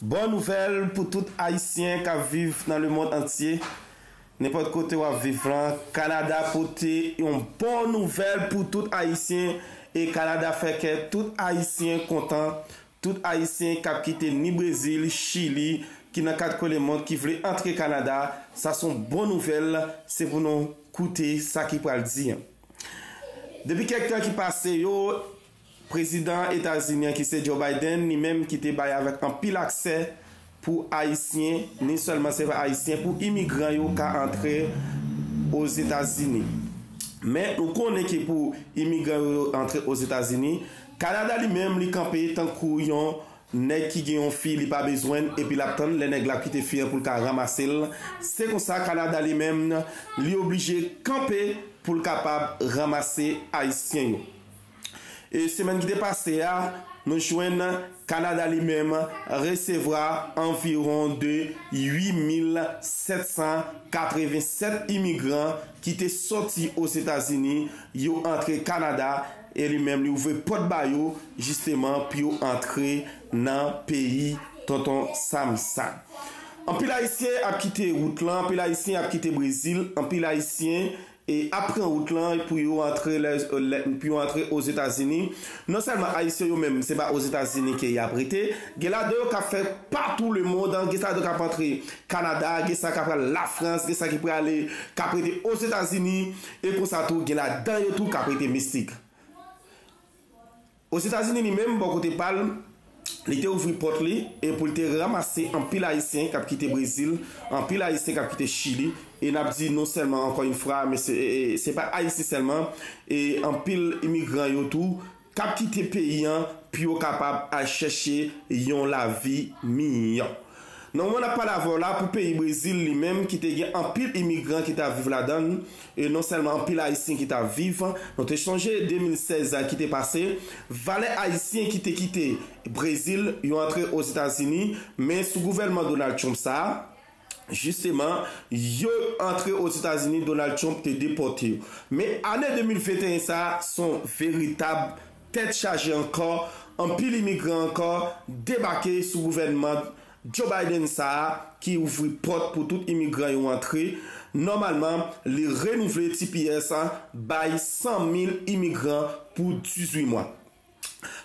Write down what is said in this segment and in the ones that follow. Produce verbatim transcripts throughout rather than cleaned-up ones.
Bon nouvèl pou tout Ayisyen k ap viv nan lemonn antye. Nenpòt kote w ap viv lan, Kanada pote yon bon nouvèl pou tout Ayisyen. E Kanada fè kè tout Ayisyen kontan. Tout Ayisyen k ap kite ni Brezil, Chili, ki nan kat kwen lemonn ki vle antre Kanada, sa se yon bon nouvèl. Se pou nou koute sa ki pral di an. Depi kèk tan ki pase yo, Prezidan Etazini an ki se Joe Biden, li menm ki te bay avèk anpil aksè pou Ayisyen, ni sèlman se pa Ayisyen, pou imigran yo ka antre Ozetazini. Men nou konnen ke pou imigran yo antre Ozetazini, Kanada li menm li kanpe tankou yon nèg ki gen yon fi li pa bezwen l epi l ap tann lè nèg la ap kite fi an pou l ka ranmase l. Se konsa Kanada li menm li oblije kanpe pou l kapab ranmase Ayisyen yo. E semèn ki te pase a, nou jwenn Kanada li menm resevwa anviwon de uit mil sèt san katreven sèt imigran ki te sòti Ozetazini, yo antre Kanada e li menm li ouvri pòt ba yo jisteman pou yo antre nan peyi Tonton Sam sa. Anpil Ayisyen ap kite wout lan, anpil Ayisyen ap kite Brezil, anpil Ayisyen e ap pran wout lan pou yo antre lè, lè, pou yo antre Ozetazini. Non sèlman Ayisyen yo menm, se pa Ozetazini ke y ap rete. Gen ladan yo k ap fè pa tou lemonn, gen sa ladan yo k ap antre Kanada, gen sa k ap pral Lafrans, gen sa ki prale k ap rete Ozetazini, e konsa tou gen ladan yo tou k ap rete Meksik. Ozetazini li menm, bò kote pa l, li te ouvri pòt li e pou l te ranmase anpil Ayisyen k ap kite Brezil, anpil Ayisyen k ap kite Chili. E n ap di non sèlman, ankò yon fwa, men se, e, e, se pa Ayisyen sèlman, e anpil imigran yo tou k ap kite peyi an pou yo kapab al chèche yon lavi miyò. Nan moman n ap pale avè w la, pou peyi Brezil li menm ki te gen anpil imigran ki t ap viv ladan l, e non sèlman anpil Ayisyen ki t ap viv, nou te sonje de mil sèz ki te pase, valè Ayisyen ki te kite Brezil, yo antre Ozetazini, men sou gouvènman Donald Trump sa a, jisteman, yo antre Ozetazini, Donald Trump te depòte yo. Men ane de mil venteyen sa a, se yon veritab tèt chaje ankò, anpil imigran ankò debake sou gouvènman Joe Biden sa a ki ouvri pòt pou tout imigran yo antre. Nòmalman, li renouvle T P S bay san mil imigran pou dizuit mwa.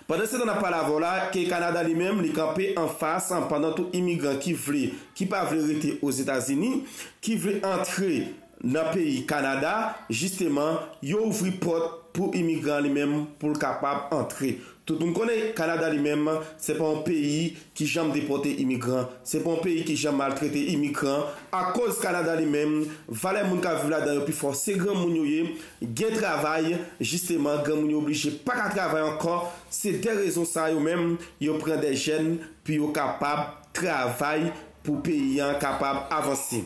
Pandan se tan n ap pale avè w la, ke Kanada li menm, li kanpe anfas pandan tout imigran ki vle, ki pa vle rete Ozetazini, ki vle antre nan peyi Kanada, jisteman, yo ouvri pòt pou imigran li menm pou l kapab antre. Tout moun konnen Kanada li menm, se pa yon peyi ki janm depòte imigran, se pa yon peyi ki janm maltrete imigran. Akoz Kanada li menm, valè moun k ap viv ladan yo pi fò se granmoun yo ye, gen travay, jisteman, granmoun yo oblije pa ka travay ankò. Se de rezon sa yo menm, yo pran de jèn pou yo kapab travay pou peyi an kapab avanse.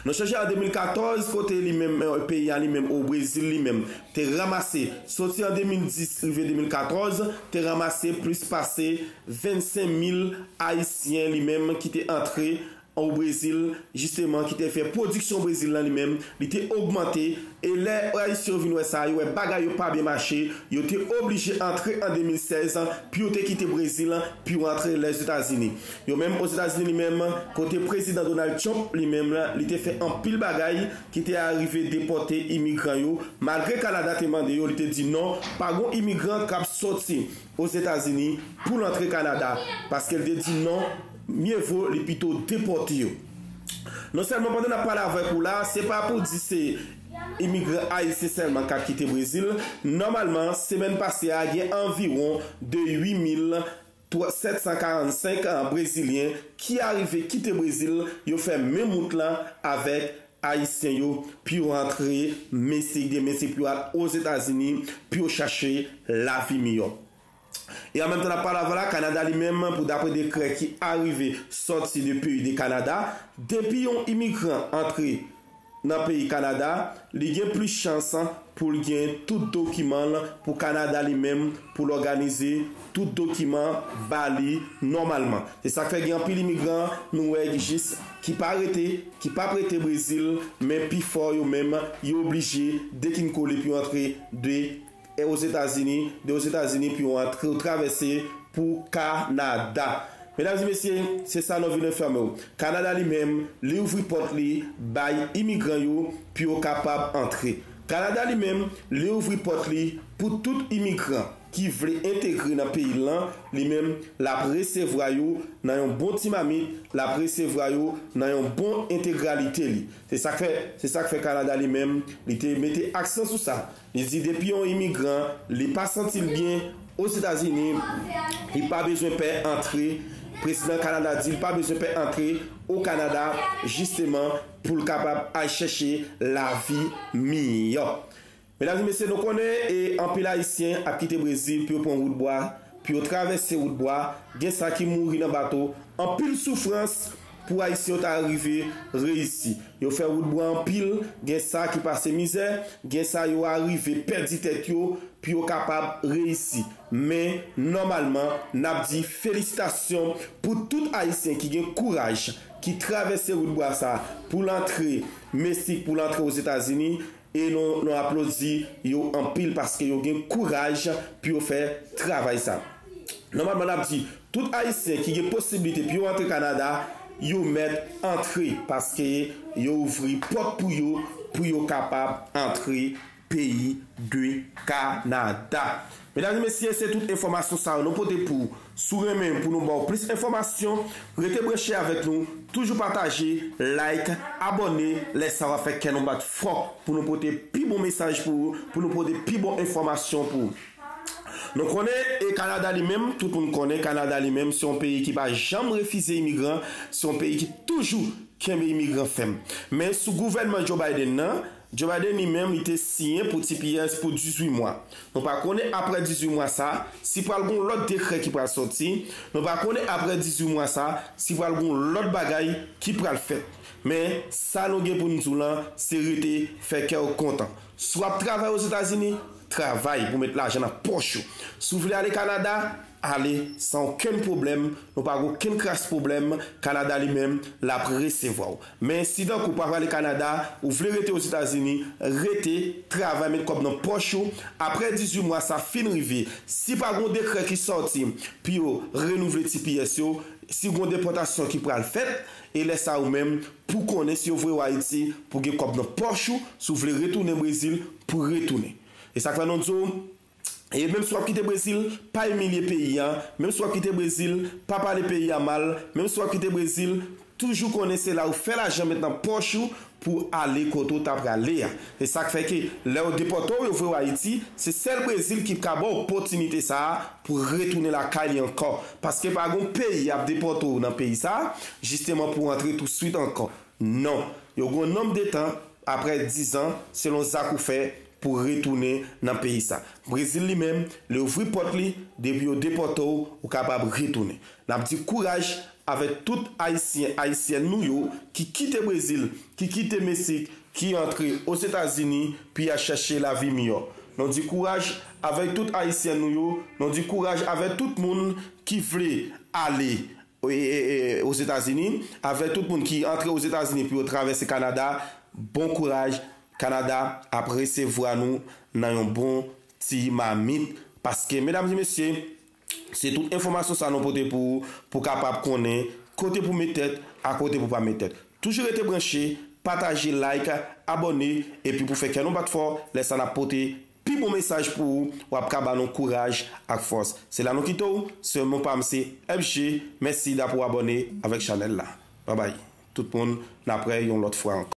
Nou sonje an de mil katòz, kote li menm, eh, peyi a li menm, o Brezil li menm, te ranmase, soti an de mil dis rive de mil katòz, te ranmase plis pase vennsenk mil Ayisyen li menm ki te antre o Brezil, jisteman, ki te fè pwodiksyon Brezil lan li menm, li te ogmante, e lè Ayisyen yo vin wè sa, yo wè bagay yo pa byen mache, yo te oblije antre an de mil sèz pou yo te kite Brezil, pou yo antre Lèzetazini. Yo menm, Ozetazini li menm, kote prezidan Donald Trump li menm, li te fè anpil bagay ki te arive depòte imigran yo, malgre Kanada te mande yo, li te di non, pa gon imigran k ap soti Ozetazini pou l antre Kanada, paske l te di non, mye vo li pito depòte yo. Non sèlman pandan n ap pale avèk ou la, se pa pou di se imigran ayisyen sèlman k ap kite Brezil. Nòmalman, semèn pase a, gen anviwon de uit mil sèt san karannsenk brezilyen ki arive kite Brezil, yo fè menm wout lan avèk ayisyen yo, pou yo antre Meksik, de Meksik pou yo al Ozetazini, pou yo chache lavi miyò. E an menm tan n ap pale avè w la, Kanada li menm, pou dapre dekrè ki arive sòti de peyi de Kanada, depi yon imigran antre nan peyi Kanada, li gen plis chans pou l gen tout dokiman l pou Kanada li menm, pou l òganize tout dokiman ba li nòmalman. Se sa k fè gen anpil imigran, nou wè jis ki pa rete, ki p ap rete Brezil, men pifò yo menm, yo oblije dekinkole pou yo antre de Ozetazini, de Ozetazini pou yo antre, yo travèse pou Kanada. Medam e mesye, se sa nou vin enfòme w. Kanada li menm, li ouvri pòt li bay imigran yo pou yo kapab antre. Kanada li menm, li ouvri pòt li pou tout imigran ki vle entegre nan peyi l lan, li menm, l ap resevwa yo nan yon bon ti mamit, l ap resevwa yo nan yon bon entegralite li. Se sa k fè, se sa k fè Kanada li menm, li te mete aksan sou sa. Li di depi yon imigran, li pa santi l byen Ozetazini, li pa bezwen pè antre. Prezidan Kanada di li pa bezwen pè antre o Kanada, jisteman, pou l kapab al chèche lavi miyò. Medam e mesye, nou konnen e anpil Ayisyen ap kite Brezil pou yo pran wout bwa, pou yo travèse wout bwa, gen sa ki mouri nan bato, anpil soufrans pou Ayisyen yo ta rive reyisi. Yo fè wout bwa anpil, gen sa ki pase mizè, gen sa yo arive pèdi tèt yo pou yo kapab reyisi. Men, nòmalman, n ap di felisitasyon pou tout Ayisyen ki gen kouraj, ki travèse wout bwa sa pou l antre Meksik, pou l antre Ozetazini, e nou, nou aplodi yo anpil paske yo gen kouraj pou yo fè travay sa. Nòmalman, n ap di, tout Ayisyen ki gen posiblite pou yo antre Kanada, yo mèt antre paske yo ouvri pòt pou yo, pou yo kapab antre peyi de Kanada. Medam e mesye, se tout enfòmasyon sa yo nou pote pou ou. Si w renmen pou nou ba w plis enfòmasyon, rete branche avèk nou. Toujou pataje, like, abòne. Lè sa w ap fè kè nou bat fò pou nou pote pi bon mesaj pou ou, pou nou pote pi bon enfòmasyon pou ou. Nou konnen, e Kanada li menm, tout moun konnen, Kanada li menm, se yon peyi ki pa janm refize imigran, se yon peyi ki toujou kenbe imigran fèm. Men sou gouvènman Joe Biden nan, Joe Biden li menm, li te siyen pou T P S pou dizuit mwa. Nou pa konnen apre dizuit mwa sa, si pral gon lòt dekrè ki pral sòti, nou pa konnen apre dizuit mwa sa, si pral gon lòt bagay ki pral fèt. Men, sa nou gen pou n di w lan, se rete fè kè w kontan. Si w ap travay Ozetazini, travay pou met lajan nan pòch ou. Si w vle ale Kanada, ale san okenn pwoblèm, nou pa gen okenn kras pwoblèm, Kanada li menm, l ap resevwa w. Men si tankou w pa prale Kanada, ou vle rete Ozetazini, rete, travay, met kòb nan pòch ou. Apre dizuit mwa sa fin rive, si pa gen yon dekrè ki sòti pou yo renouvle T P S yo, si gen yon depòtasyon ki pral fèt, e lè sa ou menm, pou konnen si yo voye w Ayiti, pou gen kòb nan pòch ou, si w vle retounen Brezil, pou retounen. E sa k fè nou di w, e menm si w ap kite Brezil, pa imilye peyi a, menm si w ap kite Brezil, pa pale peyi a mal, menm si w ap kite Brezil, toujou konnen se la ou fè lajan met nan pòch ou pou ale kote w ta prale a. Se sa k fè ke lè yo depòte w, yo voye w Ayiti, se sèl Brezil ki ka ba w opòtinite sa a pou retounen lakay li ankò. Paske pa gen yon peyi ap depòte w nan peyi sa a, jisteman pou w antre touswit ankò. Non. Yo gen yon nonb de tan, apre diz an, selon sa k ou fè, pou retounen nan peyi sa. Brezil li menm, li ouvri pòt li, depi yo depòte w, ou kapab retounen. N ap di kouraj avèk tout Ayisyen, Ayisyèn nou yo ki kite Brezil, ki kite Meksik, ki antre Ozetazini, pou y al chèche lavi miyò. Nou di kouraj avèk tout Ayisyèn nou yo, nou di kouraj avèk tout moun ki vle ale e, e, e, Ozetazini, avèk tout moun ki antre Ozetazini pou yo travèse Kanada, bon kouraj, Kanada ap resevwa nou nan yon bon ti mamit. Paske, medam e mesye, se tout enfòmasyon sa nou pote pou ou, pou kapab konnen kote pou met tèt, a kote pou pa met tèt. Toujou rete branche, pataje, like, abòne, epi pou fè kè nou bat fò, lè sa n ap pote pi bon mesaj pou ou, w ap ka ba nou kouraj ak fòs. Se la nou kite w, se non pa m se F G, mèsi dapou abòne avèk chanèl la. Babay. Tout moun, n ap wè yon lòt fwa ankò.